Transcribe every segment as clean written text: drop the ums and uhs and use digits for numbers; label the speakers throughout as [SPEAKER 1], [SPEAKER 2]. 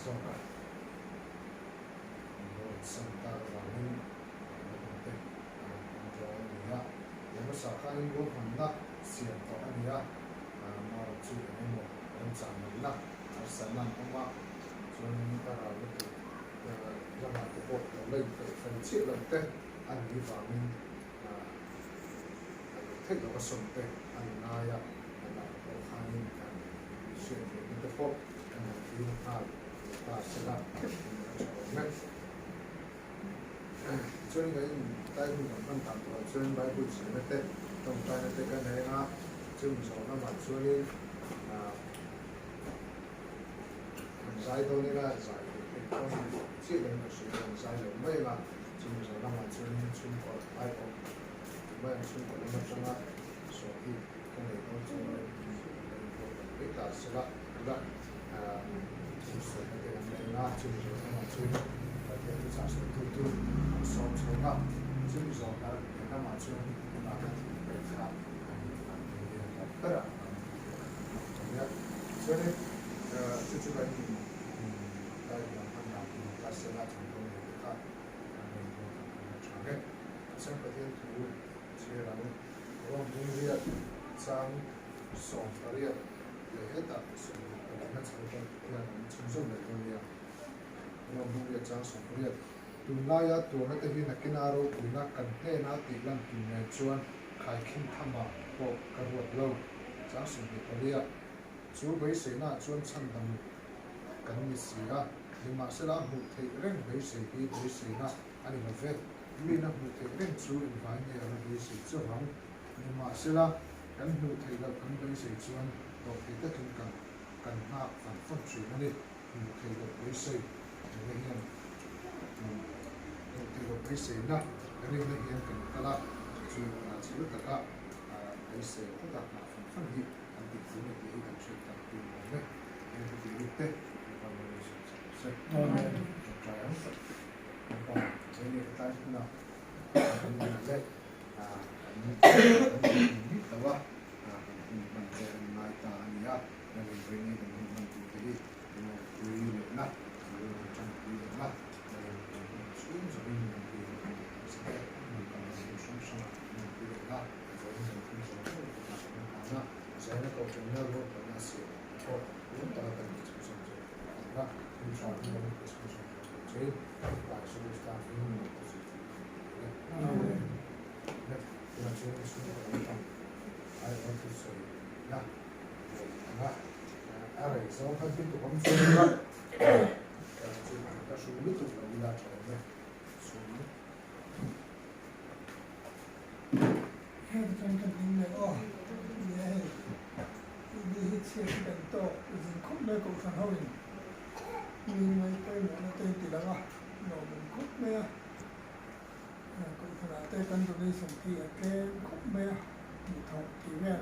[SPEAKER 1] zawk a, an rawn san tak avangin naupangte an rawn hmang dawn a ni a. He hmasa khanin ruahmanna siam tawh a ni a, amaherawh chu eng emaw remchang lohna harsatna an awm a, chuanin a ralna tur lamah te pawh lo la inpeih fel chiah loh te a nih vangin a lo theih loh a sawm te an ngai a, a dah pawh khanin kan hriat theihna te pawh kan han dil nghal leh ta sela in a tha awm e. Chuan kan intai hun kan hman tak turah chuan Bible zirna te, tawngtaina te kan eng a, chumi zawh lamah chuanin han zai dawn ila zai theih theih pawn chiah loin ka hria, han zai lo mai anga chumi zawh lamah chuanin chhungkaw ai awm mai ang chhungkaw lam atanga sawi hi ka nei dawn chuan lo ka inbuat lo mai ta sela ila thil sawina te kan nei anga chumi zawh lamah chuan Pathian thuchah sawitu tu an sawm chhawng a, chumi zawh lamah chuan tunah kan thil pek kha kan inhlan thei nia tawp berah kan nia. Chuanin chu chu kan in dai huan hman dan tur ta sela changkawng nei te kha kan nei dawn ang kan la tha nge. Tichuan Pathian thu chhiar ang Rom bung riat chang 18 leh hetah 24 na chho te hian an chhunzawm leh dawn nia. Rom bung riat chang 18 Tunlaia tuarna te hi nakina ropuina kan hnena tih lan tur nen chuan khaikhin thama pawh ka ruat lo. Chang 24 Chu beiseinaah chuan chhandam kan ni si a, nimahsela hmuh theih reng beisei hi beiseina a ni lo ve. Mina hmuh theih reng chu engvai nge a la beisei chauh ang? Nimahsela kan hmuh theih loh kan beisei chuan tawhthei takin kan kan nghak fan fan thin a ni. Hmuh theih loh beisei rinna hian hmuh theih loh beiseina rinna hian kan kal a, chu chhel taka beisei tlat a nghah fan fan hi kan tih chu ni tih hi kan hriat tak tur awm e. Heng thu tih lut te Lalpa Mawlawm siam sak rawh se. Ṭawngṭai ang Lalpa Keini ka tlai hmunah kan ni leh kan kan hmu lo a, kan hun hman te an ngai ta a ni a, Lalin vawiin kan hun hman tur te hi kan lo pui lehna, kan lo ṭanpui lehna, Lalin kan hun chhung zawngin min pui leh kan tih tak zet e, kan hun hrang hrangah min pui lehna, vawiin kan thil zawng zawng te kha kan hlan a, Zaina kohhranna ruahmanna a siam ang te pawh lung taka kan ti chhunzawm zawk tur a ni a, hun tha hun lam ti chhunzawm zawk tur chein Lalpa Jesu Krista hming min lo zui tih kan ti e. Amen. Tunah chuan chhungkaw lam pang aiawha thusawi na nei ang a, a rei zawng kha thil duhawm chu a ni a, chu ka hru lutuk lo ila tha awm e. Chhung.
[SPEAKER 2] Heng chuan ka hming leh aw nia hei tih hi chhiat hi kan tawk zin khawp mai kohhran ho in mi ngaih pawimawhna te ti lang a lawmawm khawp mai a kohhran ah te kan donation hi a tlem khawp mai a tih thawk tih vel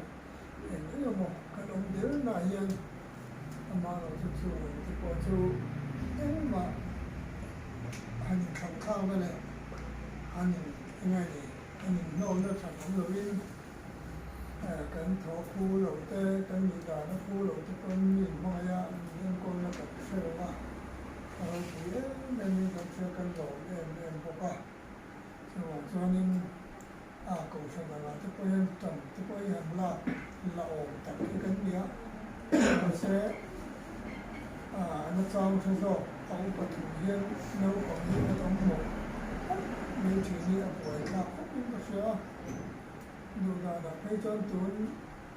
[SPEAKER 2] eng eng emaw kan awm der na ah hian amah lo chu chu ang te pawh chu engmah han inthlang thlak na leh han in eng nge ni. Kan inhnawhna than awm lovin kan thaw phu lo te, kan nih dana phu lo te pawn mi hmangaih a, min enkawlna kan hre lo a, a ropui em em in kan hria, kan lawm em em bawk a. Chuvang chuanin a kohhran angah te pawh hian tan te pawh hi han lak la awm tak hi kan ni a, mahse a nachang hre zawk a upa thu hian naupang hi a tam mawh khawp mai thin hi a buai thlak khawp in ka hria a, duh danah phei chuan tun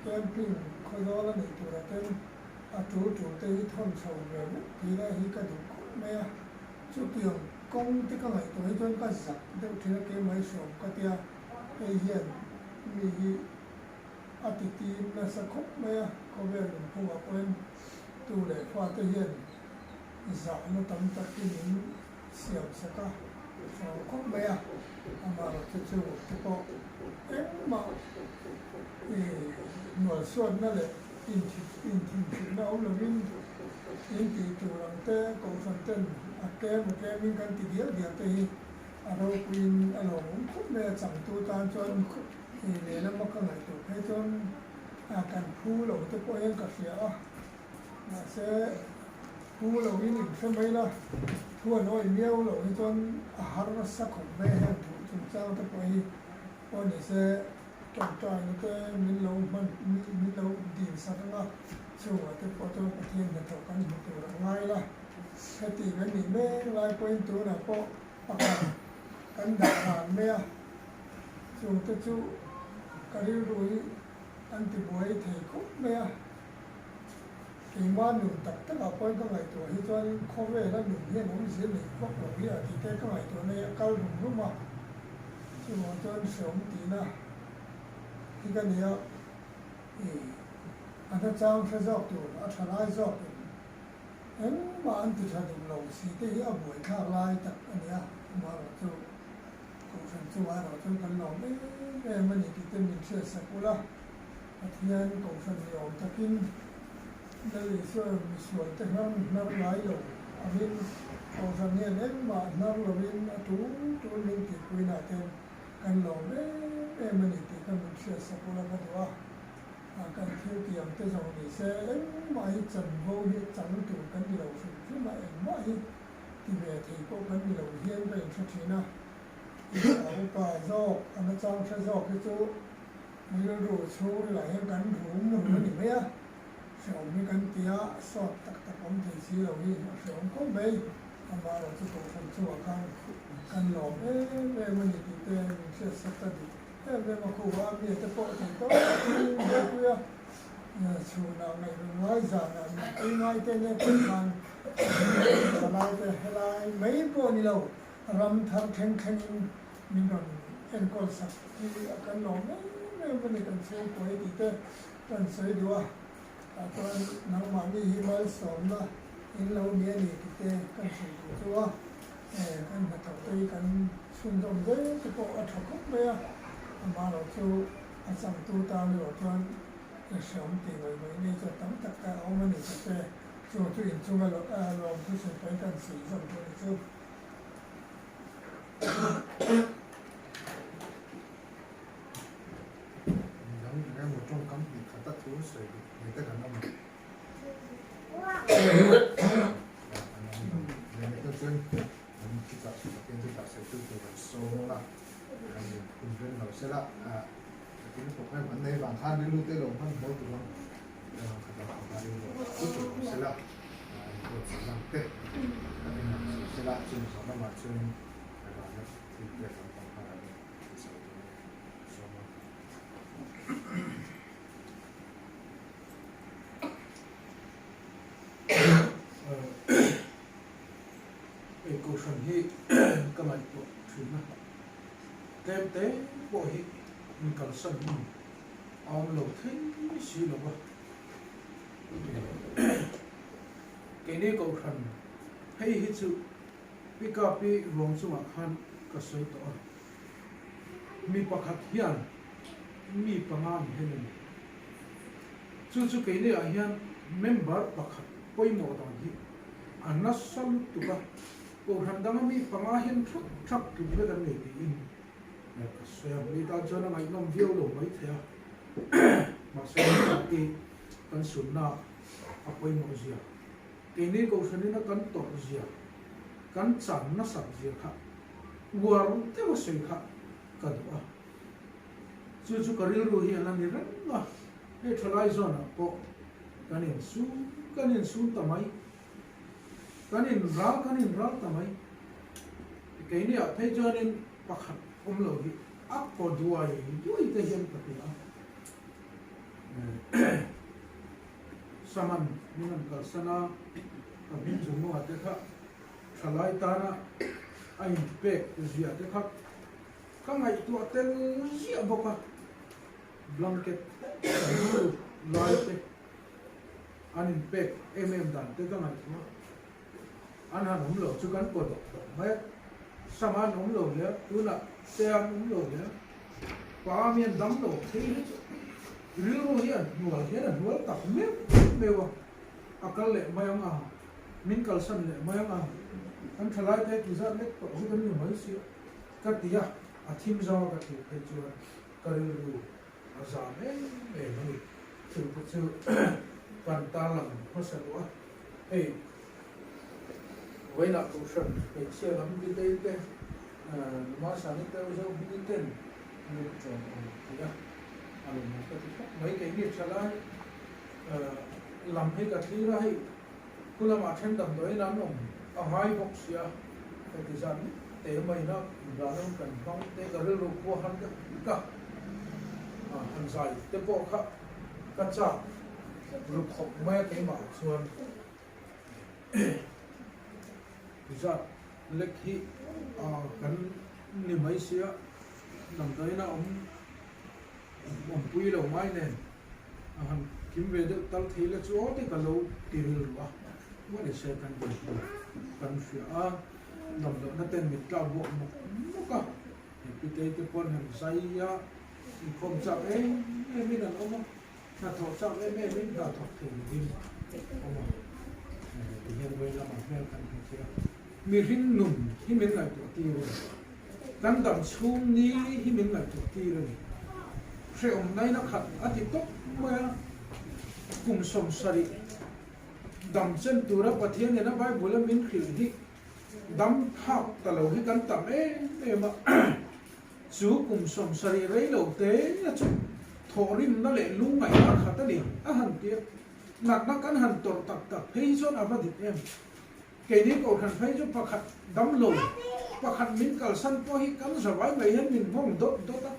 [SPEAKER 2] camping khawzawl a neih turah ten a tul tul te hi thawn chho ve vek tih lai hi ka duh khawp mai a, chutiang kawng te ka ngaihtuah hi chuan ka zak deuh thin a keimah hi hrawm ka tia hei hian mi hi a ti tim nasa khawp mai a, khawvel nunphungah pawhin tu leh fate hian zahna tam tak hi min siam sak a, hlau khawp mai a, amaherawhchu chu te pawh engmah hnualsuatna leh inthinhrilhna awm lovin in tih tur ang te kohhran ten a tlem a tlemin kan ti dial dial te hi a ropuiin a lawmawm khawp mai a, changtu tan chuan lehlam a ka ngaihtuah phei chuan kan phu lo te pawh hian ka hria a, mahse. Pu lo in inhre mai la, thu an awih miau loh hi chuan a har nasa khawp mai a, heng thu chungchang te pawh hi pawh ni se tawngtaina te min lo hman min lo dil sak anga chungah te pawh chuan Pathian hnathawh kan hmu tur a ngai la, heti kan nih mek lai pawhin tunah pawh pakhat kan dah ran mai a, chungte chu ka rilru hi an tibuai thei khawp mai a. Keimah nun tak takah pawhin ka ngaihtuah hi chuanin khawvela nun hian awmzia neih vak lo hi a ti te ka ngaihtuah na hi a kal rum rum a, chuvang chuan hreawm tihna hi ka nei a, ih a nachang hre zawk tur a tha lai zawkin engmah an ti tha duh lo si te hi a buaithlak lai tak a ni a, amaherawhchu Kohhran chungah erawh chuan kan lawm em em a ni tih te min hriatsak ula. Pathian kohhran ni awm takin Lal Isua misualte hnar hnar ngai lo angin kohhran hian engmah hnar lovin a tul tul min tihpuinah ten kan lawm em em a ni tih kha min hriatsak ula ka duh a. Kan thil tiang te zawng ni se engmah hi chanvo hi chang tur kan ni lo hrim hrim a, engmah hi ti ve thei pawh kan ni lo hian ka inhre thin a. A upa zawk, a nachang hre zawk hi chu Rilru chhungril ah hian kan rum rum a ni mai a, hrehawm hi kan ti a, sawt tak tak awm thei si lo hi a hrehawm khawp mai. Amaherawh chu kohhran chungah khan kan lawm em em a ni tih te min hriat sak ta duh em em a, khuh a mi te pawh thei tawp in buaipui a, chhunah ngaihven ngai zanah mipui ngai te nen pawh khan palai te helai mai pawh ni lo ram thar thleng thlengin min rawn enkawl sak hi a kan lawm em em a ni, kan chhungkaw hi tih te kan sawi duh a, tah chuan nangmahni hi malsawmna in lo ni a ni tih te kan sawi duh chu a, kan hnathawk te hi kan chhunzawm zel te pawh a tha khawp mai a, amaherawh chu a changtu tan erawh chuan hreawm tih ngawih ngawih nei chu a tam tak te a awm a ni tih te chu chu inchunga lawmthu sawi pawhin kan sawi zawm tur a ni chu.
[SPEAKER 1] Midang eng emaw tawngkam hnih khat a thu sawi duh nei te kan awm a. An awm lo. Leh te chuan an chutah Pathian chutah sawi tu tur an sawm a, an in rem lo sela tin program an nei vang khan rilru te lo hman hmuh tur ang khat a khat a rilru chu tur awm sela an buatsaih lang te kan inang sawi sela chung zawh lamah chuan rana thil pek lampang kha kan ti sawi tur a ni sawm a.
[SPEAKER 3] Hei kohhran hi ka ngaihtuah thin a, tlem te pawh hi min kalsan hun a awm lo thei si lo va. Keini kohhran hei hi chu pickup i ruang chungah khan ka sawi tawh a, mi pakhat hian mi panga ang hian a ni. Chu chu keini ah hian member pakhat pawimawh dan hi a nasa lutuk a, kohhran danga mi panga hian thak thak tluk vek an nei tiin ka sawi a, mi tan chuan a ngaihnawm viau lo maithei a, mahse i kan sunna a pawimawh zia, keini kohhranin a kan tawrh zia, kan chan nasat zia kha uar deuh a sawi kha ka duh a. Chu chu ka rilru hi a la ni reng a, hei thalai zawnah pawh kan insun kan insun ta mai, kan inral kan inral ta mai. Keiniah phei chuanin pakhat awm lo hi a kaw duai duai te hian ka hria a. Saman min rawn kalsan a, ka hming zungnuah te kha thalai tana a inpek zia te kha Ka ngaihtuah tel ziah bawk a, blanket rilru lai te an inpek em em dan te ka ngaihtuah a, an han awm lo chu kan paw dawk dawk mai a, Sama an awm lo hle a, tunah te an awm lo hle a, pa mi an dam lo thei hi chu rilru hi an hnual hian a hnual tak meuh meuh a, a kal leh mai ang a, min kalsan leh mai ang a, kan thalai te ti zat lek tawh chu kan ni mai si a. Ka ti a, a thim zawnga ka thlir phei chuan ka rilru a zam em em a ni. Chungte chu kan tarlang hmasa duh a, hei Vawiinah Kohhran hmeichhia lam Bitei te, Numa Sani te, U Zohmingi ten min ṭawng awm thei a, a lawmawm ka ti khawp mai. Keini ṭha lai lam hi ka thlir a, hei khu lamah ṭhen damdawiin an awm a ngai bawk sia, heti zat te maina inrahna hun kan hmang te ka rilru khua han deuh hlek a, han zai te pawh kha ka chak ru khawp mai a keimah chuan. Zat lek hi kan ni mai sia, damdawiin a awm awmpui lo ngai nen a han kim ve deuh tal thei la chu aw te ka lo ti rilru a, mahni se kan din hmu kan hria a, damdawiina ten mit tlak buak mawk mawk a, he pitei te pawn han zai a, inkhawm chak em em in an awm a. Hnathawh chak em em in hna thawk thei lovin awm a, ti hian vawi lamah hmel kan hmu thei a. Mihring nun hi min ngaihtuah tir a ni. Kan dam chhung ni hi min ngaihtuah tir a ni. Hrehawm naina khat a ti tawp mai a, kum 70 dam chen tura Pathian nena Bible a min hrilh hi dam phak ta lo hi kan tam em em a. Chu kum 70 rei lo te chu thawhrimna leh lungngaihna khat a ni a han ti a, natna kan han tawrh tak tak phei hi chuan a va dik em. Keini Kohhran phei chu pakhat damlo, pakhat min kalsan pawh hi kan zavai mai hian min nghawng dawt dawt a,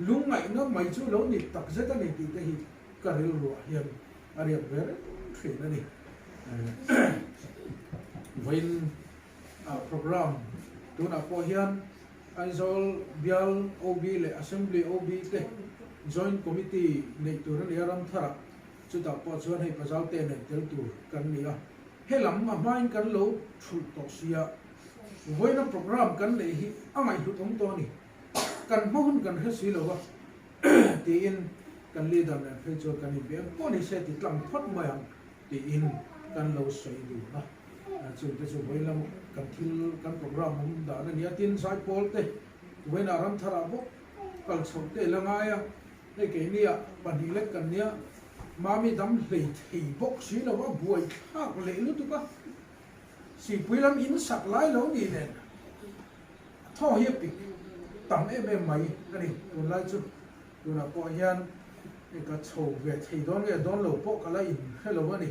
[SPEAKER 3] lungngaihna mai chu lo ni tak zet a ni tih te hi ka rilruah hian a riak ve reng thin a ni. Vawiin Program tunah pawh hian Aizawl Bial OB leh Assembly OB te Joint Committee neih tur a ni a, Ramtharah chutah pawh chuan hei Pazaute nen tel tur kan ni a, helam a hmain kan lo thulh tawh sia, vawiina program kan neih hi a ngaihhlut awm tawh a ni, kan hma hun kan hre si lo va tiin kan leader nen phei chuan kan inbe ang pawh ni se ti tlang phawt mai ang tiin kan lo sawi dun a. Chungte chu vawiin lam kan thil kan program awm dan a ni a, tin Zaipawl te vawiinah Ramtharah bawk kal chhoh te la ngai a, hei keiniah pahnih lek kan nia, Mami dam hlei thei bawk si lo a, buai thlak leh lutuk a, Sipui lam in sak lai lo ni nen thaw hi a pik tam em em mai a ni tunlai chu, tunah pawh hian ka chho ve thei dawn nge dawn lo pawh ka la inhre lo a ni.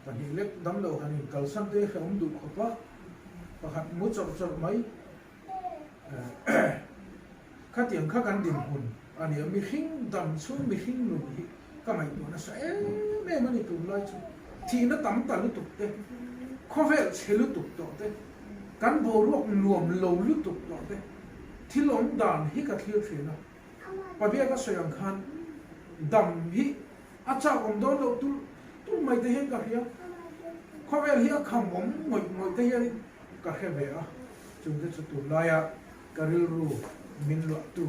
[SPEAKER 3] Pahnih lek damlo han inkalsan te hrehawm duh khawp a, pakhat mu chawrh chawrh mai khatiang kha kan dinhmun a ni a, mihring dam chhung mihring nun hi ka ngaihtuah nasa em em a ni tunlai chu thihna tam ta lutuk te, khawvel chhe lutuk tawh te, kan boruak nuam lo lutuk tawh te, thil awm dan hi ka thlir thin a, Pavia ka sawi ang khan dam hi A chak awm dawn loh tulh tulh mai te hian ka hria. Khawvel hi a kham awm ngawih ngawih te hianin ka hre ve a, chungte chu tunlaia ka rilru min luahtu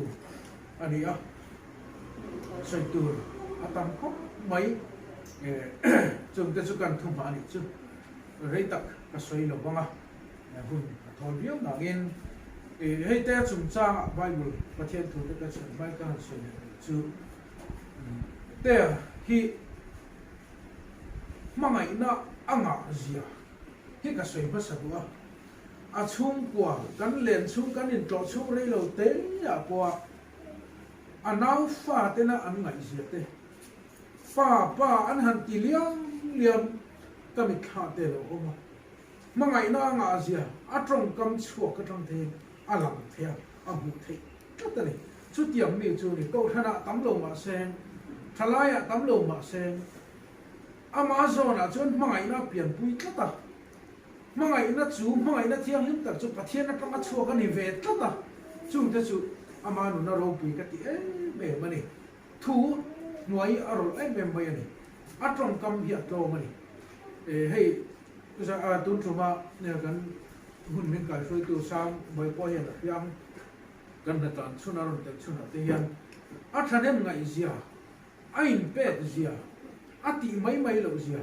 [SPEAKER 3] a ni a, sawi tur a tam khawp mai. Chungte chu kan thu hma a nih chu rei tak ka sawi lo vang a, hun a thawl viau nangin hei te chungchangah Bible Pathian thu te ka chhiar hmai ka han sawi leh rih chu. Te hi hmangaihna a ngah zia hi ka sawi hmasa duh a, a chhungkua kan len chhung kan intlawh chhung rei lo te ah pawha a nau fa tena an ngaih zia te, pa pa an han ti liam liam ka mitthla te lo awm a, hmangaihna a ngah zia a tawngkam chhuak atang theiin a lang thei a, a hmuh theih tlat a ni. Chutiang mi chu ni Kohhranah tam lo mah se, thalaiah tam lo mah se, ama zawnah chuan hmangaihna a pianpui tlat a. Hmangaihna chu, hmangaihna thianghlim tak chu Pathian atanga chhuak a ni ve tlat a. Chungte chu ama nuna ropui ka ti em em a ni. Thu hnuai a rawlh em em mai a ni. A tawngkam hi a tlawm a ni. Hei tun tuma kan hun min kaihruaitu Sang Mawipawh hian a hria ang. Kan hnatlan chhun a rawn tel chhunah te hian a thahnem ngaihzia, a inpek zia, a tih mai mai loh zia,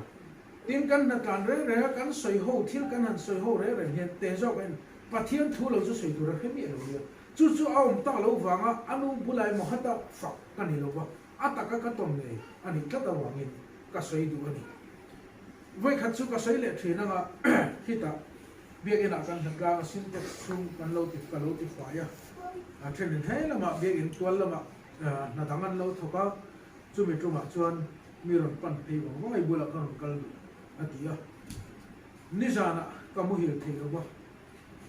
[SPEAKER 3] tin kan hnatlan reng reng a kan sawi ho thil kan han sawi ho reng reng hian te zawk en Pathian thu lo chu sawi tur a hre miah lo nia. Chu chu a awm tak lo vanga a nu bulah emaw hata fak ka ni lo va, a taka ka tawn ngei a nih tlat avangin ka sawi duh a ni. Vawikhat chu ka sawi leh thin anga khitah. Biakinn ah kan hnatlang a sintex chhung kan lo ti ka lo ti fai a, a thenin he lamah biakinn tual lamah hna dang an lo thawk a, chumi tumah chuan mi rawn pan phei vang vang a, i bulah ka rawn kal duh a ti a. Nizanah ka muhil thei lo va,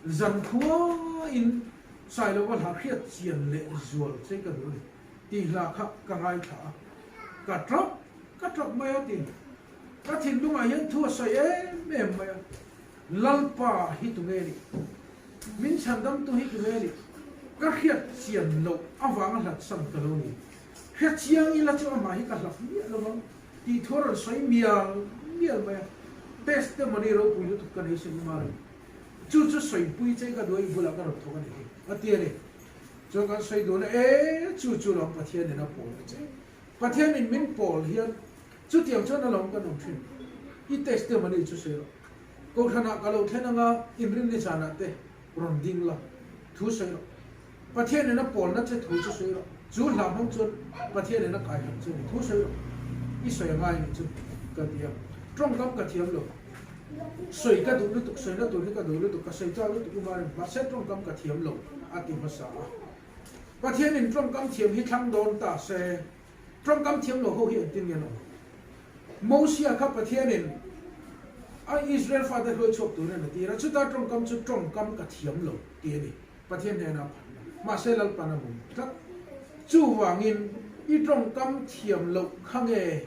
[SPEAKER 3] zan khuain Sailova hla hriat chian leh zual che ka duh a ni tih hla kha ka ngaithla a, ka tap ka tap mai a ti. Ka thinlungah hian thu a sawi em em mai a, Lalpa hi tunge nih? Min chhandamtu hi tunge nih? Ka hriat chian loh avanga hlat san ka lo ni. Hre chiang ila chu amah hi ka hlap miah lo vang tih thu a rawn sawi mial mial mai a, testimony ropui lutuk ka nei sin uma rin. Chu chu sawipui che ka duai bulah ka rawn thawk a ni hi a ti a ni. Chuan kan sawi dun a, E chu chu lawm Pathianin a pawl a che. Pathianin min pawl hian chutiang chuan a lawm kan awm thin. I testimony chu sawi rawh. Kohhranah ka lo thlen anga inrinni zanah te rawn ding la, thu sawi rawh. Pathianin a pawlna che thu chu sawi rawh. Chu hla hmang chuan Pathianin a kai hlak che ni thu sawi rawh. I sawi a ngai nih chu ka ti a. Tawngkam ka thiam lo. Sawi ka duh lutuk, sawina tur hi ka duh lutuk, ka sawi chak lutuk u Marin, mahse tawngkam ka thiam lo a ti hmasa a. Pathianin tawngkam thiam hi thlang dawn ta se, tawngkam thiam lo ho hi engtin nge an awm? Mosia kha Pathianin a Israel fate hruai chhuak turin a tir a, chuta tawngkam chu tawngkam ka thiam lo tih a ni. Pathian hnenah a phatna. Mahse Lalpan a hmu tlat. Chuvangin i tawngkam thiam loh kha nge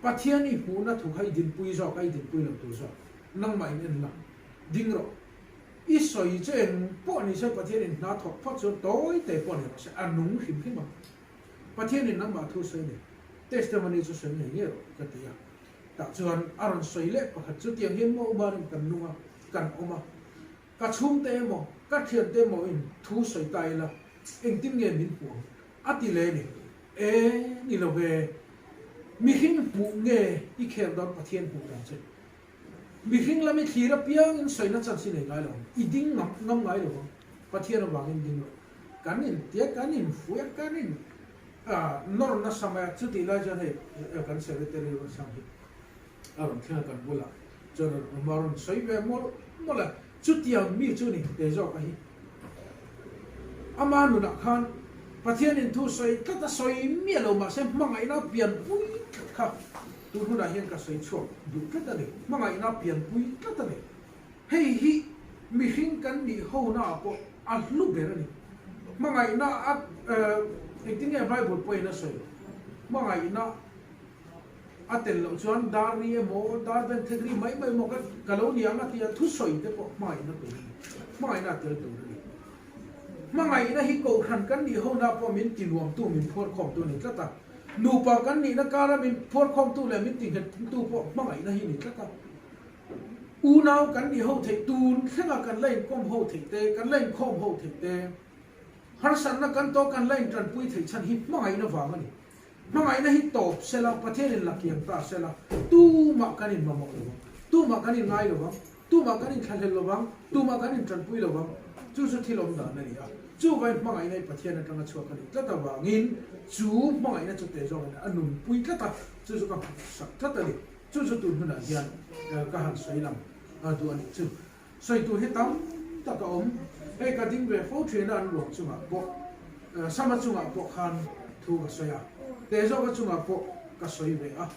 [SPEAKER 3] Pathian i hmuhna thu kha i dinpui zawk a, i dinpui lo tur zawk. Nangmah in en la, ding rawh. I sawi chu eng pawh ni se Pathianin hna thawk phawt chuan tawi te pawh ni rawh se, a nung hrim hrim ang. Pathianin nangmah thu sawi nei, testimony chu sawi ngei ngei rawh ka ti a. Tah chuan a rawn sawi leh pakhat chu tiang hian maw umarin kan nung a, kan awm a. Ka chhungte emaw, ka thiante emaw in thu sawi ta ila engtin nge min hmuh ang? A ti leh ni. E, ni lo ve. Mihring hmuh nge i khel dawn Pathian hmuh dan che? Mihring lam i thlir apiangin sawina chance i nei ngai lo ang, i ding ngam ngam ngai lo ang. Pathian avangin ding rawh. Kan in tia kan in fuih a, kan in nawr nasa mai a, chutih lai chuan hei kan secretary rawn sang hi a rawn thleng a kan bulah chuan a rawn awm a, a rawn sawi ve mawlh mawlh a, chutiang mi chu ni te zawk a hi. Ama nunah khan Pathianin thu sawi tlat a sawi miah lo mahse hmangaihna pianpui tlat kha tun hunah hian ka sawi chhuak duh tlat a ni. Hmangaihna pianpui tlat a ni. Hei hi mihring kan nih honaah pawh a hlu ber a ni. Hmangaihna a engtin nge Bible pawhin a sawi? Hmangaihna a tel loh chuan dar ri emaw, dar ben thek ri mai mai emaw ka ka lo ni ang a ti a, thusawi te pawh hmangaihna tur a ni. Hmangaihna a tel tur a ni. Hmangaihna hi kohhran kan nih hona pawh min ti nuamtu, min phuarkhawmtu a ni tlat a. Nupa kan nihna kara min phuarkhawmtu leh min ti nghettu pawh hmangaihna hi a ni tlat a. Unau kan nih ho theih tun thlenga kan la inkawm ho theih te, kan la inkhawm ho theih te, harsatna kan tawh kan la intanpui theih chhan hi hmangaihna vang a ni. Hmangaihna hi tawp sela, Pathianin la kiam ta sela, tumah kan inmamawh lo vang, tumah kan inngai lo vang, tumah kan inthlahlel lo vang, tumah kan intanpui lo vang. Chu chu thil awm dan a ni a. Chuvai hmangaihna hi Pathian atanga chhuak a nih tlat avangin chu hmangaihna chu teh zawngin a nunpui tlat a, chu chu ka hmuhsak tlat a ni. Chu chu tun hunah hian ka han sawi lang duh a nih chu. Sawi tur hi tam tak a awm. Hei ka ding ve fo thin a, an ruang chungah pawh, Sama chungah pawh khan thu ka sawi a, Tezawka chungah pawh ka sawi ve a.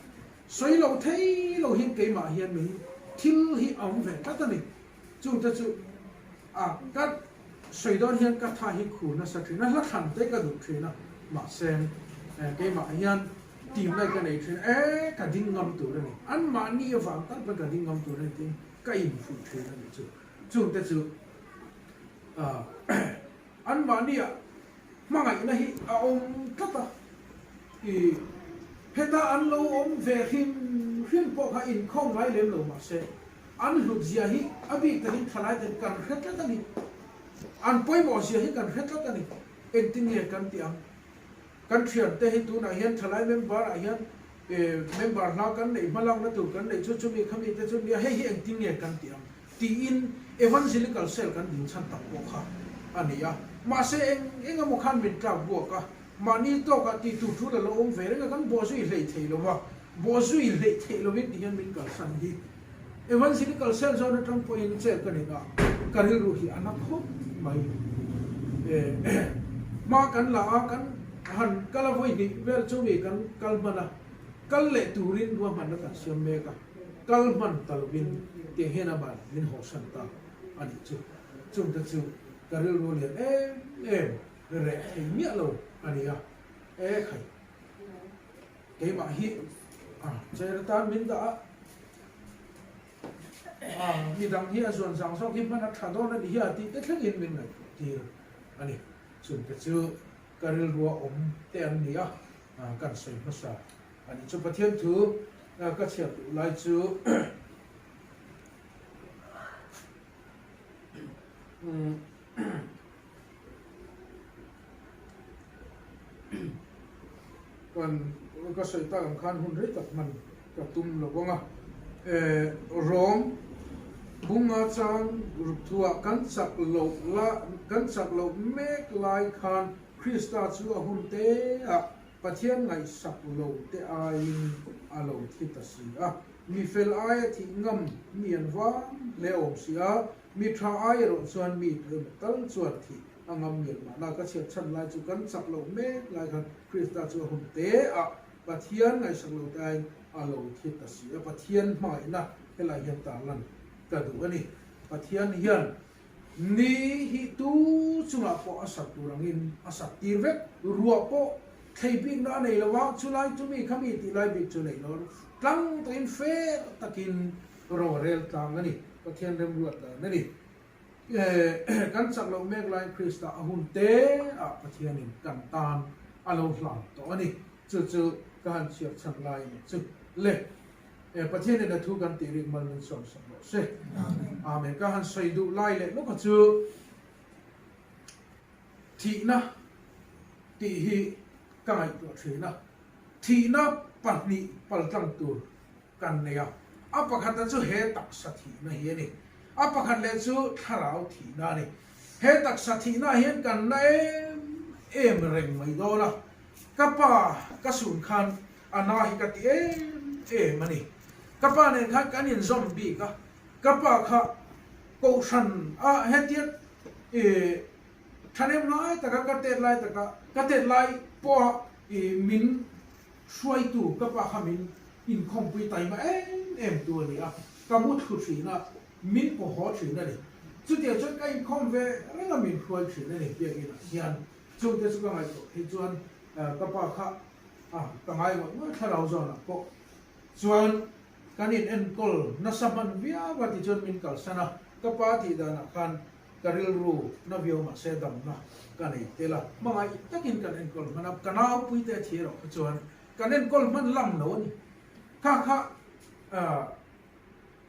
[SPEAKER 3] Sawi lo thei lo hian keimah hian min thil hi a awm ve tlat a ni. Chungte chu a ka sawi dawn hian ka tha hi khur nasa thin a, hla thlan te ka duh thin a, mahse keimah hian tim lai ka nei thin a, e ka ding ngam tur a ni, anmahni avang tal pawn ka ding ngam tur a ni tiin ka infuih thin a nih chu. Chungte chu anmahnia hmangaihna hi a awm tlat a, i heta an lo awm ve hrim hrim pawh kha inkhawm ngai lem lo mahse an hlut zia hi a bik takin thalai ten kan hre tlat a ni. An pawimawh zia hi kan hre tlat a ni. Engtin nge kan tih ang? Kan thiante hi tunah hian thalai member ah hian member hla kan neih hmalakna tur kan neih chu chumi khami te chu nia hei hi engtin nge kan tih ang tiin evangelical cell kan din chhan tak pawh kha a ni a. Mahse eng eng emaw khan min tlak buak a, mahni tawkah tih tur tul a lo awm ve reng a, kan bawhzui hleih theih lo va, bawhzui hleih theih lovin ti hian min kalsan hi. Evangelical Serzawn atang pawhin chet ka nin a, ka rilru hi a na khawp mai. Hma kan la a, kan han kal a vawi hnih vel chu mi kan kal hman a, kal leh turin ruahmanna kan siam mek a, kal hman ta lovin tiang hian amah min hawhsan ta a nih chu. Chungte chu ka rilru lian em em reh thei miah lo a ni a, e khai. Keimah hi a chair atan min dah a, a midang hi a zuan zang zawk hi hman a tha dawn a ni hi a tih te thlengin min ngaihtuah tir a ni. Chungte chu ka rilrua awm te an ni a, kan sawi hmasa a nih chu. Pathian thu ka chhiar duh lai chu Kan ka sawi tak ang khan hun rei tak hman ka tum lo vang a, Rom bunga chang ruk thuah kan chak loh la kan chak loh mek lai khan Krista chu a hun te ah Pathian ngaihsak lo te aiin a lo thi ta si a, mi fel aia thih ngam mi an vang hle awm si a, Mi tha ai erawh chuan mi tu emaw tal chuan thih a ngam mial mahna ka chhiat chhan lai chu kan chak loh mek lai khan Krista chu a hun te ah Pathian ngaihsak lo te aiin a lo thi ta si a, Pathian hmangaihna helai hian tarlan ka duh a ni. Pathian hian ni hi tu chungah pawh a sat tur angin a sat tir vek, ruah pawh thlei bikna a nei lo a, chulai chu mi kha mi tih lai bik chu nei lo, tlang takin fair takin Ro a rel tlang a ni. Pathian remruat dan a ni. Kan chak loh mek laiin Krista a hun te ah Pathianin kan tan a lo hlan tawh a ni. Chu chu ka han chhiar chhan lai a ni chu. Le, Pathianin a thu kan tih rik mal min sawmsak rawh se. Amen. Ka han sawi duh lai leh lawk a chu thihna tih hi ka ngaihtuah thin a. Thihna pahnih paltlang tur kan nei a, a pakhata chu he taksa thihna hi a ni. A pakhat leh chu thlarau thihna a ni. He taksa thihna hian kan la em em reng mai dawn a, ka pa ka sun khan a na hi ka ti em em a ni. Ka pa nen khan kan inzawm bik a, ka pa kha kohhran a hetia ih thahnem ngai taka ka tet lai taka ka tet lai pawha ih min Hruaitu ka pa kha min inkhawmpui taima em em tu a ni a, ka mu thlu thin a, min paw haw thin a ni. Chutiang chuan ka inkhawm ve reng a min hruai thin a ni biakinah hian. Chungte chu ka ngaihtuah phei chuan ka pa kha ka ngai ngawih ngawih thlarau zawnah pawh chuan kan in enkawl nasa hman viau a tichuan min kalsan a, ka pa tih danah khan Ka rilru na viau mahse damna ka nei tel a, hmangaih takin kan enkawl hman a, ka naupuite a thi erawh kha chuan kan enkawl hman lam lo a ni. Kha kha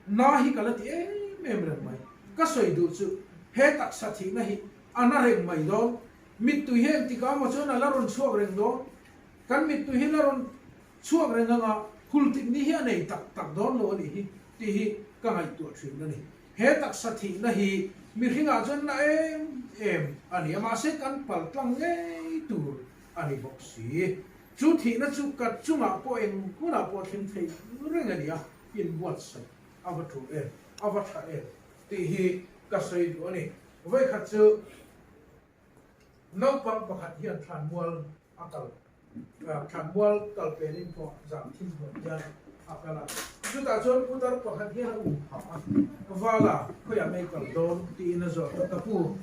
[SPEAKER 3] na hi ka la ti em em reng mai. Ka sawi duh chu he taksa thihna hi a na reng mai dawn, mittui hi engtik ah maw chuan a la rawn chhuak reng dawn, kan mittui hi la rawn chhuak reng anga hul tik ni hi a nei tak tak dawn lo a nih hi tih hi ka ngaihtuah thin a ni. He taksa thihna hi mihringah chuan na em em a ni a, mahse kan pal tlang ngei tur a ni bawk si. Chu thihna chu ka chungah pawh eng hunah pawh thleng thei reng a ni a, inbuatsaih a va tul em, a va tha em tih hi ka sawi duh a ni. Vawikhat chu naupang pakhat hian thlanmual a kal Thlanmual kal pelin pawh zan thim hmuh hian a kal a, chutah chuan putar pakhat hian a um phah a, Vala, khawiah mei kal dawn? tiin a zawt a, ka pu,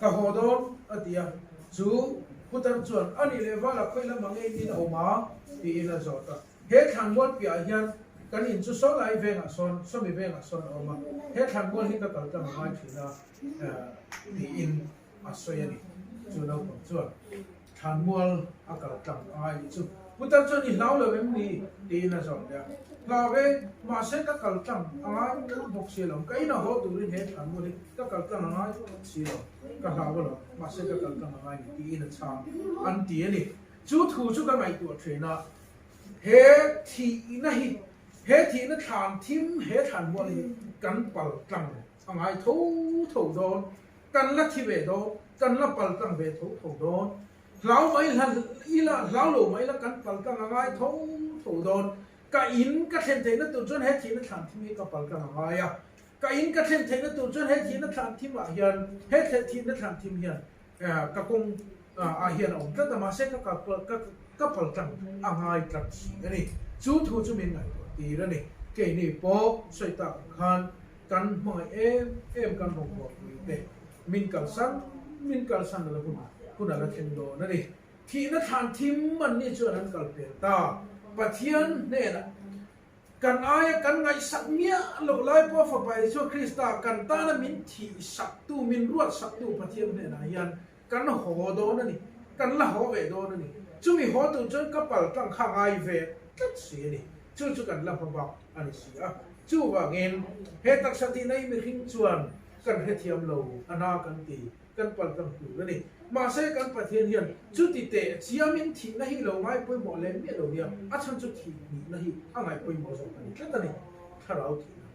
[SPEAKER 3] ka haw dawn a ti a, chu putar chuan, A nih leh Vala, khawi lamah ngei in a awm a? tiin a zawt a, he thlanmual piahah hian kan in chu saw lai vengah sawn, sawmi vengah sawn a awm a, he thlanmual hi ka kal tlang a ngai thin a, tiin a sawi a ni. Chu naupang chuan thlanmual a kal tlang a ngai nih chu. Putar chuan i hlau lo em ni? tiin a zawt leh a. Hlau e, mahse ka kal tlang a ngai tlat bawk si lo. Ka in a haw turin he thlanmual hi ka kal tlang a ngai tlat si lo. Ka hlau alawm, mahse ka kal tlang a ngai ni tiin a chhang an ti a ni. Chu thu chu ka ngaihtuah thin a, he thihna hi, he thihna thlan thim he thlanmual hi kan pal tlang a ngai tho tho dawn. Kan la thi ve dawn, kan la pal tlang ve tho tho dawn. Hlau mai hla ila, hlau lo mai la kan pal tlang a ngai tho tho dawn. Ka in ka thlen theihna tur chuan he thihna thlan thim hi ka pal tlang a ngai a. Ka in ka thlen theihna tur chuan he thihna thlan thim ah hian he thihna thlan thim hian ka kawng ah hian a awm tlat a, mahse ka ka pal tlang a ngai tlat si a ni. Chu thu chu min ngaihtuah tir a ni. Keini pawh sawi tak ang khan kan hmangaih em em kan rawngbawlpui te min kalsan min kalsan a la hun hun a la thleng dawn a ni. Thihna thlan thim an nih chuan an kal pel ta. Pathian hnenah kan aia kan ngaihsak miah loh lai pawh Fapa Isua Krista kan tana min thihsaktu, min ruatsaktu Pathian hnenah hian kan haw dawn a ni, kan la haw ve dawn a ni. Chumi haw tur chuan ka pal tlang kha ngai ve tlat si a ni. Chu chu kan la hma bak a ni si a. Chuvangin he taksa tihna hi mihring chuan kan hrethiam lo a na kan ti, kan pal tlang tur a ni. Mahse kan Pathian hian chuti teh chiamin thihna hi lo ngai pawimawh leh miah lo nia, a chhan chu thih nihna hi a ngaih pawimawh zawk a ni tlat a ni, thlarau thihna.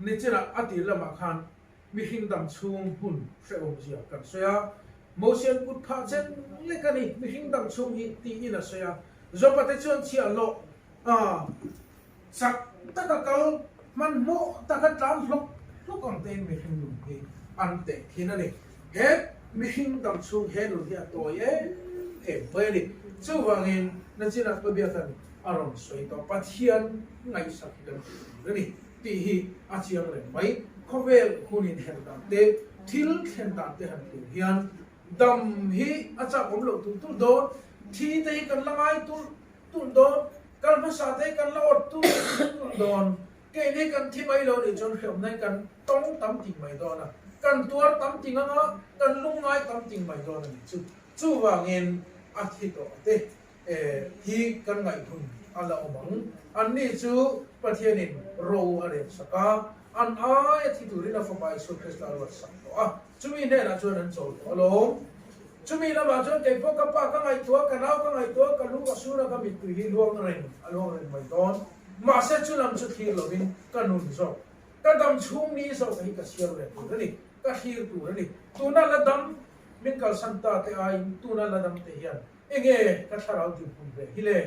[SPEAKER 3] Nichinah a tir lamah khan mihring dam chhung hun hrehawmzia kan sawi a, Mosian kut phah chen lek a ni mihring dam chhung hi tiin a sawi a, Jopate chuan chhiahhlawh a chak taka kal hmanhmawh taka tlan hlawk hlawk ang tein mihring nun hi an teh thin a ni. He mihring dam chhung he nun hi a tawi em em mai a ni. Chuvangin nachinah Pabiakan a rawn sawi tawh Pathian ngaihsak hi kan tih tur a ni tih hi a chiang reng mai. Khawvel hun inher dan te, thil thlen dan te han tur hian dam hi a chak awm loh tur tur dawn, thi te hi kan la ngai tulh tulh dawn, kal hmasa te hi kan la awt tulh tulh dawn, keini kan thi mai lo nih chuan hreawmna hi kan tawng tam ting mai dawn a, kan tuar tam ting anga kan lungngai tam ting mai dawn a nih chu. Chuvangin a thi tawh te hi kan ngaihhun a la awm ang. Anni chu Pathianin ro a rem sak a, an aia thi turin a Fapa Isua Krista a ruat sak tawh a, chumi hnenah chuan an chawl tawh alawm. Chumi lamah chuan kei pawh ka pa ka ngaihtuah, ka nau ka ngaihtuah, ka lu ka sur a, ka mittui hi luang reng a luang reng mai dawn. Mahse chu lam chu thlir lovin ka nun zawk, ka dam chhung ni zawk hi ka siam reng tur a ni, ka thlir tur a ni. Tuna la dam min kalsan ta te aiin tuna la dam te hian Enge ka thlarau dinhmun ve hi le?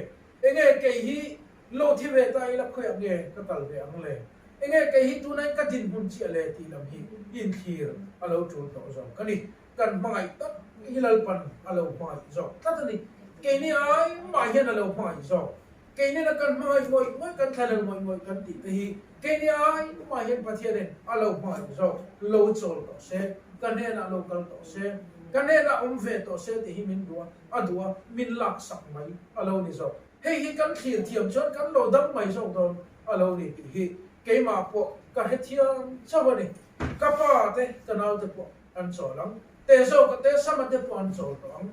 [SPEAKER 3] Enge kei hi lo thi ve ta ila khawiah nge ka kal ve ang le? Enge kei hi tunain ka dinhmun chiah le tih lam hi inthlir a lo tul tawh zawk a ni. Kan hmangaih tak hi Lalpan a lo hmangaih zawk tlat a ni. Keini ai mah hian a lo hmangaih zawk. Keini na kan hmangaih ngawih ngawih, kan thlalel ngawih ngawih kan tih te hi keini ai mah hian Pathianin a lo hmangaih zawk, lo chawl tawh se, ka hnenah lo kal tawh se, ka hnenah awm ve tawh se tih hi min duh a, a duh a, min laksak mai a lo ni zawk. Hei hi kan thlir thiam chuan kan lo dam mai zawk dawn a lo ni tih hi keimah pawh ka hrethiam chauh a ni. Ka pa te, ka naute pawh an chawl ang, te zawka te, Sama te pawh an chawl tawh ang.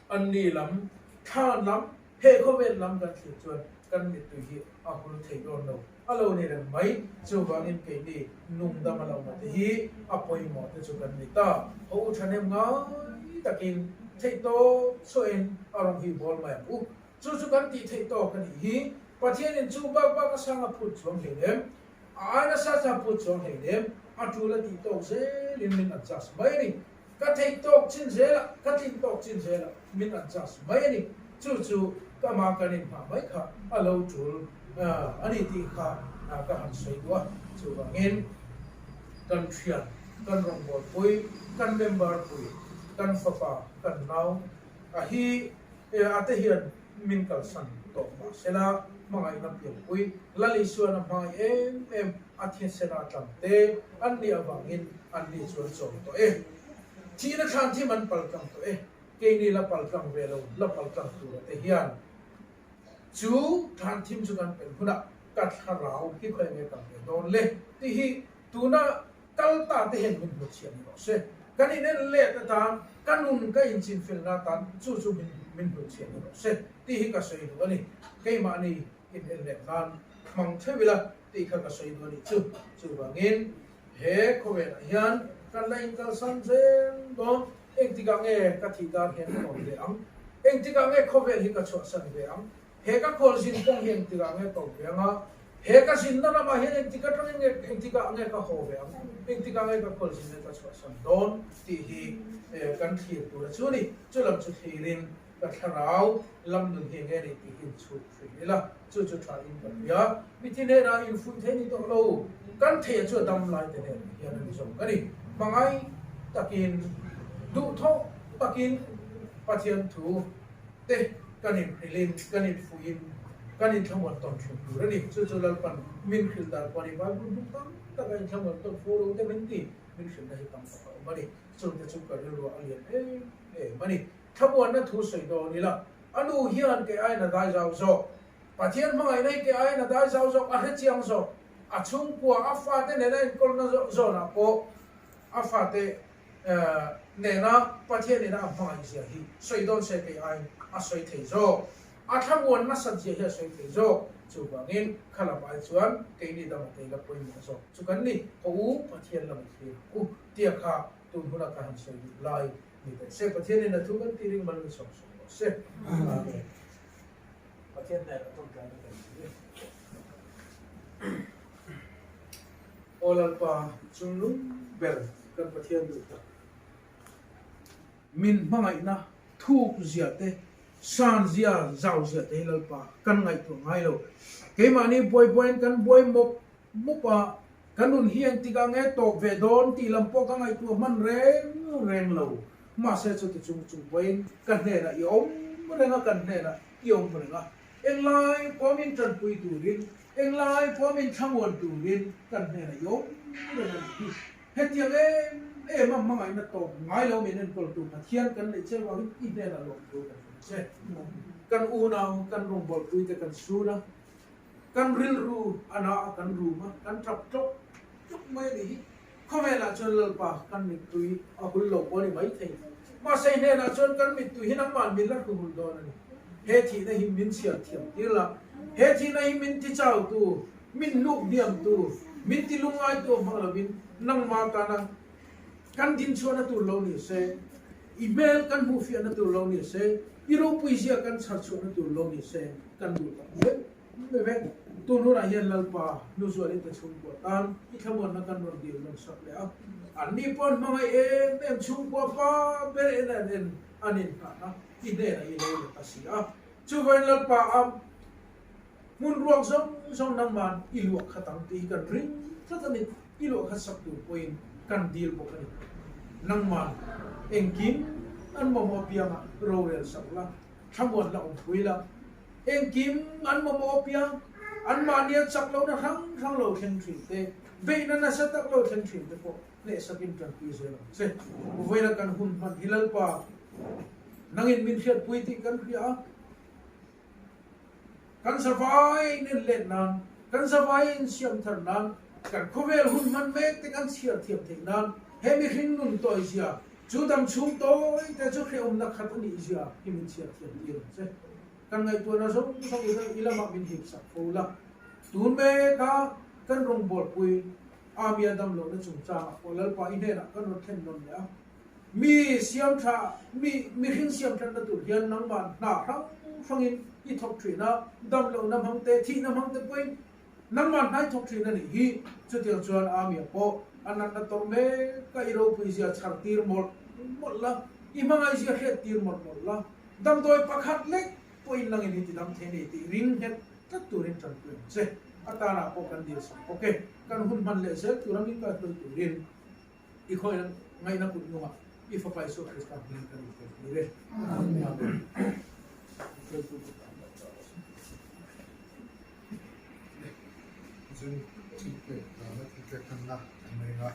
[SPEAKER 3] Anni lam, thlan lam, he khawvel lam kan thlir chuan kan mittui hi a hul thei dawn lo. A lo ni reng mai. Chuvangin keini nungdam a lo mate hi a pawimawh te chu kan ni ta. Ho u thahnem ngai takin theihtawp chhuahin a rawng hi bawl mai ang u. Chu chu kan tih theih tawk a nih hi. Pathianin chu bak bak a sang a phut chuang hleinem. A ai nasa sa phut chuang hleinem. A tul a tih tawk zelin min adjust mai a ni. Ka theih tawk chin zelah, ka tlin tawk chin zelah min adjust mai a ni. Chu chu ka mah kan inhmah mai kha a lo tul a ni tih kha ka han sawi duh a. Chuvangin kan thian, kan rawngbawlpui, kan member pui, kan fapa, kan nau a hi a te hian min kalsan tawh mah sela hmangaihna pianpui Lal Isuan a hmangaih em em a thinsen-a tlam te an nih avangin an ni chu an chawm tawh e. Thihna thlan thim an pal tlang tawh e. Keini la pal tlang ve lo, la pal tlang tura te hian chu thlan thim chu kan pel hunah ka thlarau hi khawi nge kal ve dawn le tih hi tuna kal ta te hian min hmuchhiah ni rawh se. Kan inen let atan, ka nun ka inchinfilna atan chu chu min min hmuchhiah ni rawh se tih hi ka sawi duh a ni. Keimahni in en let nan hmang theuh ila tih kha ka sawi duh a nih chu. Chuvangin he khawvelah hian kan la inkalsan zel dawn. Engtikah nge ka thih dan hian ka awm ve ang? Engtikah nge khawvel hi ka chhuahsan ve ang? He ka khawl zin kawng hi engtikah nge ka awm ve ang a? He ka zinna ramah hian engtik atangin nge engtikah nge ka haw ve ang? Engtikah nge ka khawl zinna ka chhuahsan dawn? tih hi kan thlir tur a chu a ni. Chu lam chu thlirin. Ka thlarau lam nun hi enge ni tih hi chhut hrim ila, chu chu tha in ka hria. Mithi hnenah infuih thei ni tawh lo, kan theih chu a dam lai te nen hian a ni zawk a ni. Hmangaih takin, duhthawh takin Pathian thu te kan inhrilhin, kan infuihin, kan inthlamuan tawn thin tur a ni. Chu chu Lalpan min hrilh dan pawh a ni. Bible hmun tam taka inthlamuan tawn fo lo te min ti, min hrilhna hi tam tak a awm a ni. Chungte chu ka rilruah a lian em em a ni. Thlamuanna thu sawi dawn ila, a nu hian kei aiin a dai zau zawk. Pathian hmangaihna hi kei aiin a dai zau zawk, a hre chiang zawk. A chhungkua, a fate nena enkawlna zawnah pawh a fate nena Pathian ina a hmangaih zia hi sawi dawn se kei aiin a sawi thei zawk. A thlamuan nasat zia hi a sawi thei zawk. Chuvangin kha lam ai chuan keini dama tei la pawimawh zawk chu kan ni. Ka u, Pathian lam i thlir ang u tia kha tun huna ka han sawi duh lai Ni teh se, Pathianin a thu kan tih ring mal min sawm sawm rawh se. Amen. Pathian hnenah tawngtaina kan ti. Aw Lalpa, chunglung ber kan Pathian duh tak. Min hmangaihna thuk zia te, san zia, zau zia te hi Lalpa kan ngaihtuah ngai lo. Keimahni buai buaiin kan buai mawp mawp a, Ka nun hi engtikah nge tawp ve dawn tih lam pawh ka ngaihtuah hman reng reng lo. Mahse chuti chung chung pawhin ka hnenah i awm reng a, kan hnenah i awm reng a. Englai pawh min tanpui turin, englai pawh min thlamuan turin kan hnenah i awm reng a nih hi. Hetiang em em a hmangaihna tawp ngai lo min enkawltu Pathian kan neih che vangin i hnenah lawmthu kan hrilh che. Kan unau, kan rawngbawlpuite kan sun a. Kan rilru a na a, kan rum a, kan tap tlawk tlawk mai a nih hi. Khawvelah chuan Lalpa kan mittui a hul lo pawh a ni maithei. Mahse hnenah chuan kan mittui hi nangmah min la hru hul dawn a ni. He thihna hi min chhiar thiam tir la, he thihna hi min ti chautu, min hnuk hniamtu, min ti lungngaitu a hmang lovin nangmah tana kan dinchhuahna tur lo ni se, i hmel kan hmuhfiahna tur lo ni se, i ropuizia kan chharchhuahna tur lo ni se kan duh tak zet mai vek. Tun hunah hian Lalpa hnuzualin ka chhungkua tan i thlamuanna kan rawn dil nawn sak leh a, anni pawh an hmangaih em em chhungkua pa ber en an en an inngahna i hnenah i lo let a si a. Chuvain Lalpa a hmun ruak zawng zawng nangman i luah khat ang tih hi kan ring tlat a ni. I luah khat sak tur pawhin kan dil bawk a ni. Nangman engkim an mamawh apiangah rorel sak la, thlamuan la awmpui la. Engkim an mamawh apiang, anmahnia chak lohna hrang hrang lo thleng thin te, beihna nasa tak lo thleng thin te pawh hnehsakin tanpui zel ang che. Vawiina kan hun hman hi Lalpa, nangin min hriatpui tih kan hria a. Kan zavai in let nan, kan zavai in siam thar nan, kan khawvel hun hman mek te kan chhiar thiam theih nan, he mihring nun tawi zia, chu dam chhung tawi te chu hrehawmna khat a nih zia hi min chhiar thiam tir ang che. Kan ngaihtuahna zawng zawng ila i lamah min hip sak fo la. Tun meka kan rawngbawlpui Amia dam lohna chungchangah pawh Lalpa i hnenah kan rawn thlen nawn leh a. Mi siam tha, mi mihring siam thatna tur hian nangmah hna hrang hrangin i thawk thin a, dam lohna hmang te, thihna hmang te pawhin nangmah hna i thawk thin a nih hi. Chutiang chuan Amia pawh a natna tawrh mek a, i ropui zia chhar tir mawlh mawlh la, i hmangaih zia hriat tir mawlh mawlh la, damdawi pakhat lek pawhin nangin i ti dam thei nei tih ring nghet tlat turin tanpui ang che. A tanah pawh kan dil sak bawk e. Kan hun hman leh zel tura min kaihhruai turin. I khawi ngaihna kut nungah i fapa Isua Krista hming kan inpek tir e. Amen.
[SPEAKER 1] Zun thilpek dana thilpek hmanna an nei a,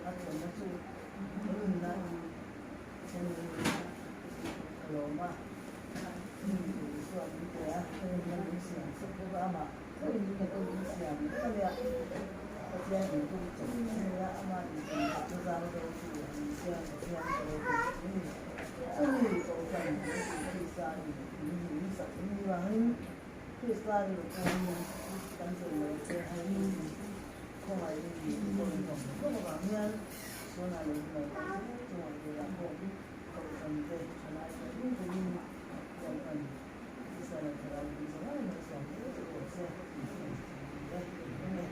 [SPEAKER 4] A tlawnna chu rinna in then in ka lawm a, Isua min pe a, rinna min siam sak bawk a, amah tho in rinna pawh min siam vek a nia, Pathian in tum chawp a nia, amah in tum chawp na zau zo chu a ni chiang Pathian ka lo pe chawp a ni. Chumi Kohhran kan tih Krista in min min sak in ni vangin Krista rilru pawhin kan tlun lo che haiin Khawngaih in min pawh in awm hlawm avang hian sualna leh hmel kan zel chungah keia pawh Kohhran te thalai te ring turin Lalpan Israel thalai pui zawng ai mai siam zel che u rawh se tih hi kan ni e. Amen.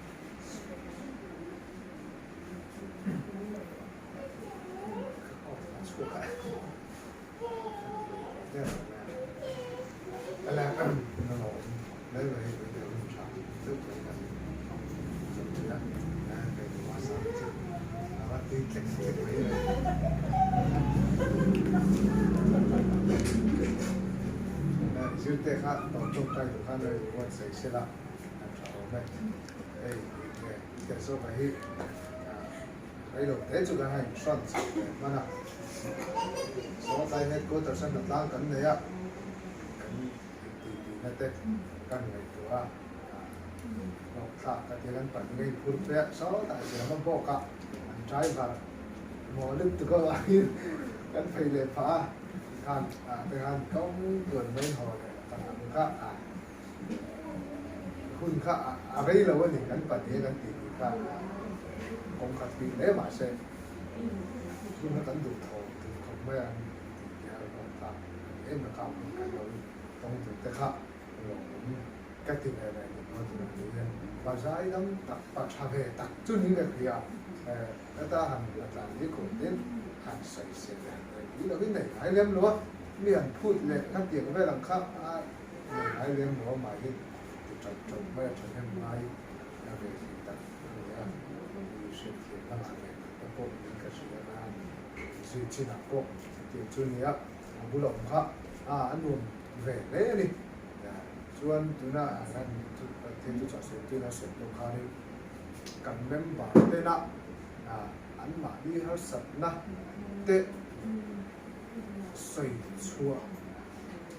[SPEAKER 1] Reilo te chu kan han inhran chho ve hman a, Sawngtlai headquarters a hnatlang kan nei a, kan intihpihna te kan ngaihtuah a, hlawhthlak ka tia kan pahnih a inphur phei a, sawtah Siama bawk a an driver maw lutuk avangin kan phei leh phah a, khan ah te khan kawng tluan mai haw leh tak ang kha a hun kha a rei lo a ni, kan pahnih a kan tih tih kha kawng khat bik hle mahse hun kha kan duh tho duh khawp mai a tih tih a hlawm ta a ni em a kha hun kan lo tawng tur te kha lawmawm ka ti ve ve ni maw tih ang hian pa zai dam tak pa tha ve tak chu ni ka hria heta han la tlan hi kum tin han sawi se leh han rei pui lovin nei ngai lem lo a mi han phut leh kha tiang vel ang kha a Nei ngai lem lo amah hi ti ṭawp ṭawp mai a ṭhahnem ngai a ve thei tak a ni a, mi hriatthiam na ngah ve tak te pawh niin ka hria a, zui chinah pawh tih chu a ni a, a bula awm kha a a nuam ve hle a ni. Chuan tuna han Pathian chu chah sawi tuin a sawi hnu khanin kan member tena anmahni harsatna te sawi chhuah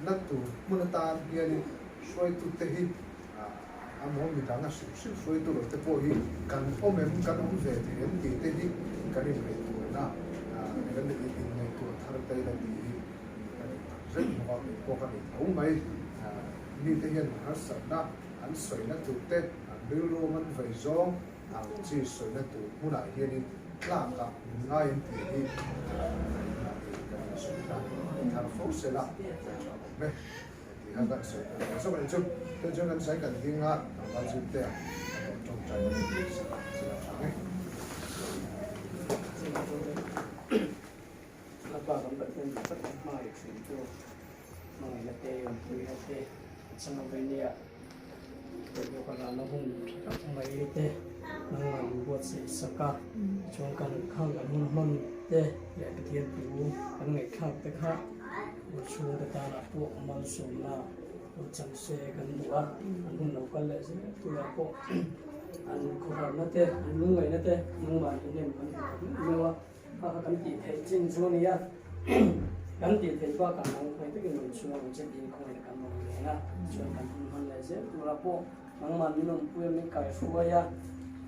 [SPEAKER 1] na tur hmun atan hianin hruaitute hi a maw midang a hrilh hrilh hruaitu lo te pawh hi kan awm em, kan awm ve thei em tih te hi kan inngaihtuahna kan inngaihtuah thar ta ila tih hi ka duh tak zet bawk a, kei pawh ka nei tho mai. Mite hian harsatna an sawina tur te, an rilru man vei zawng ang chi sawina tur hmunah hianin tlakah min ngai an tih hi ngaihna hi kan insawi ta thar fo sela kan tha awm e tih kha kan sawi ta zawk a ni chu. Tun chuan kan sawi kan ding a, tlangval zirte a rawn tawngtai na tur sela sela tha ang e.
[SPEAKER 5] Lapa kan Pathian duh tak tak hmangaih thin tu hmangaihna te awmpuina te a chang a vei nia. Pawimawh ka ralna hun tha tak mai te nangmah min buatsaih sak a, chuan kan khang kan hun hman te leh Pathian thu kan ngaihthlak te kha ur chhungte tanah pawh malsawmna ur chang se kan duh a, an hun lo kal leh zel turah pawh an khawharna te an lungngaihna te nangmah min nem kan hmu tak meuh meuh a. Kha kha kan tih theih chin chu a ni a, kan tih theih bakah nang khawi takin rawn chhuak ang che tiin khawngaihna kan rawn len a, chuan kan hun hman leh zel turah pawh nangmah min awmpui a, min kaihruai a,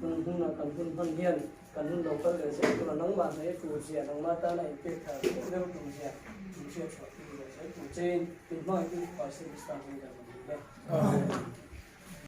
[SPEAKER 5] hun huna kan hun hman hian kan hun lo kal leh zel turah nangmah hnaih a tur zia, nangmah tana inpek thar deuh deuh tur zia min hriatchhuah tir leh zel tur chein min hmangaihtu Pastor Krista hming kan rawn nih e.